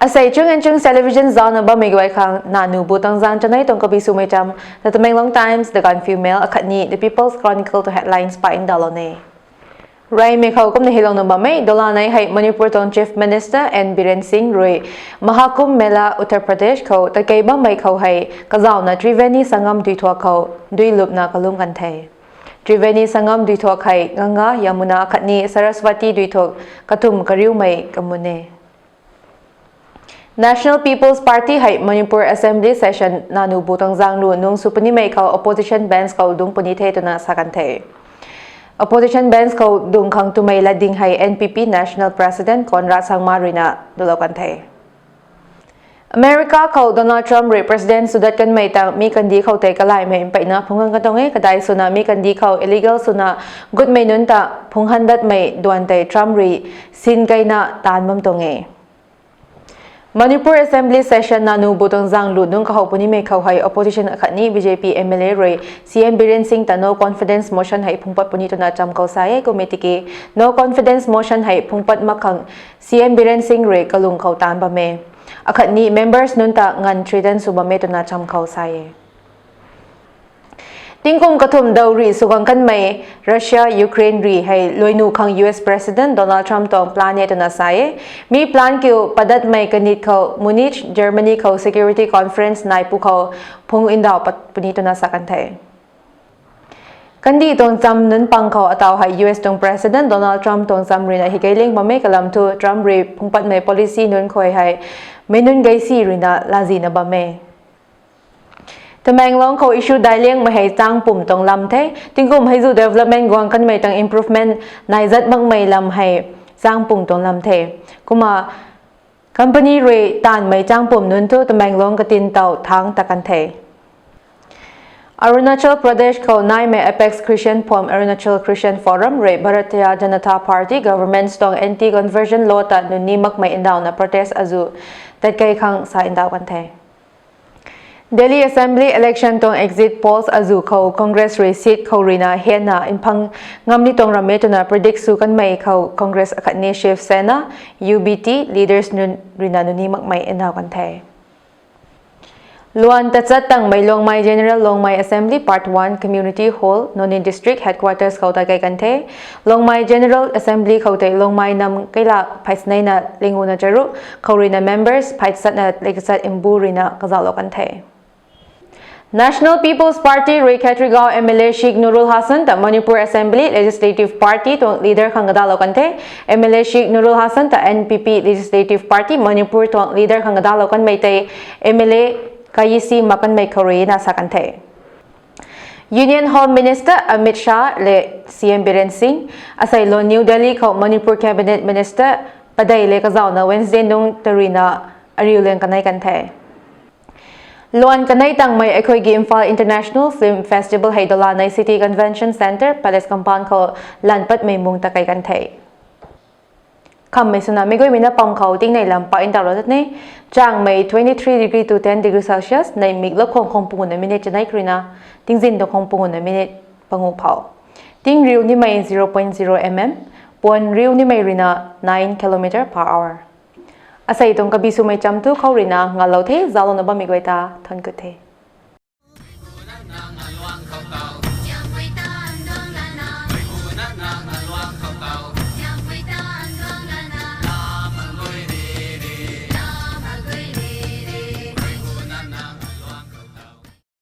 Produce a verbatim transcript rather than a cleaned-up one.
Asei Chung and Chung Television zaucna bammei guay khang nanu bu tangzang chanei tuang kabi swmei cham, The Tamenglong Times, The Gaanphiu Mail akhatni The People's Chronicle tuang headlines pa ndauhlou ne. Reymei khou kumna hilouna bammei, dolanei hei Manipur tuang Chief Minister N Biren Singh rui Mahakumbh Mela Uttar Pradesh khou takei bammei khou hei kazauhna Triveni Sangam duithuak khou dui lupna kalum kan the. Triveni Sangam duithuak hei Ganga, Yamuna khatni Saraswati duithuak kathumh kariumei kamun e. National People's Party hei Manipur Assembly Session nanu bu tangzang lu nung sw punimei khou opposition bench khou dungc puni the twna sa kan the. Opposition bench khou dungc khang twmei latding hei N P P National President Conrad Sangma ruina dulou kan the. America khou Donald Trump rui President swdat kanmei tang mi kandih khou tei kalaymei mpeyna phungc kan kan tuang e, kadai swna mi kandih khou illegal swna gutmei nunc ta phungc handatmei duan tei Trump rui sin keina taanc bam tuang e. Manipur Assembly Session nanu bu tangzang lu nung kahow punimei khou hei opposition akhatni B J P M L A rui C M Biren Singh ta no confidence motion hei phungpat puni twna cham khou sa e. Kum e tiki no confidence motion hei phungpat mak khang C M Biren Singh rui kalung khou taanc bam e. Akhatni members nunc ta nganv threaten sw bam e twna cham khou sa e. Tingkum kathumh dau rih sw guang kanmei Russia, Ukraine rih hei luainu khang U S President Donald Trump tuang plan e twna sa e. Mi plan kiu padatmei kanit khou Munich, Germany khou security conference nai pu khou phungc ndauh pat puni twna sa kan the. Kandih tuang cham nunc pang khou ataw hei U S tuang President Donald Trump tuang cham ruina hikei ling bammei kalam thu Trump rui phungpatmei policy nunc khou hei mei nunc geisi ruina lazihna bam e. Tamenglong khou issue daic liangmei hei chang pum tuang lam the. Tingkum hei zu development guang kanmei tang improvement nai zat makmei lam hei chang pum tuang lam the. Kumna company rui taanvmei chang pum nunc thu Tamenglong katin taw thangc ta kan the. Arunachal Pradesh khou naimei Apex Christian Forum, Arunachal Christian Forum rui Bharatiya Janata Party government tuang anti-conversion law ta nuni makmei ndauhna protest azu tatkei khang sa ndauh kan the. Delhi Assembly election tuang exit polls azu khou Congress rui seat khou ruina hena mphang ngam ni tuang ram e twna predict sw kanmei khou Congress akhatni Shiv Sena, U B T leaders nunc ruina nuni makmei ndauh kan the. Luan tachat tangmei Longmai General Longmai Assembly Part one Community Hall, Noney District Headquarters khou ta kei kan the. Longmai General Assembly khou tei Longmai nam keila pheisneina linguna charuk khou ruina members pheisatna leikachat mbu ruina kazauhlou kan the. National People's Party rui Khetrigao M L A Sheikh Nurul Hassan ta Manipur Assembly Legislative Party tuang leader khang kadalou kan the. M L A Sheikh Nurul Hassan ta N P P Legislative Party Manipur tuang leader khang kadalou kanmei tei M L A kayisi mak kanmei khou ruina sa kan the. Union Home Minister Amit Shah le C M Biren Singh asei lou New Delhi khou Manipur Cabinet Minister padeih le kazauhna Wednesday nung taruina ariu liang kanei kan the. Luan kanei tangmei Eikhoigi Imphal International Film Festival hei dolanei City Convention Centre, Palace Compound khou lan patmei mung ta kei kan the. Khammei swna meic guaymei na pam khou tingnei lam pa ndauhlou tat ne. Changmei twenty three degree to ten degree Celsius, neih mik lou khwang khwang punguna minute chanei kruina, tingzin tuang khwang punguna minute pangu phou. Ting riu nimei zero point zero mm, puan riu nimei ruina nine kilometre per hour. Asei tuang kabi swmei cham thu khou ruina ngalou the, zauclouna bammei guay ta thank you the.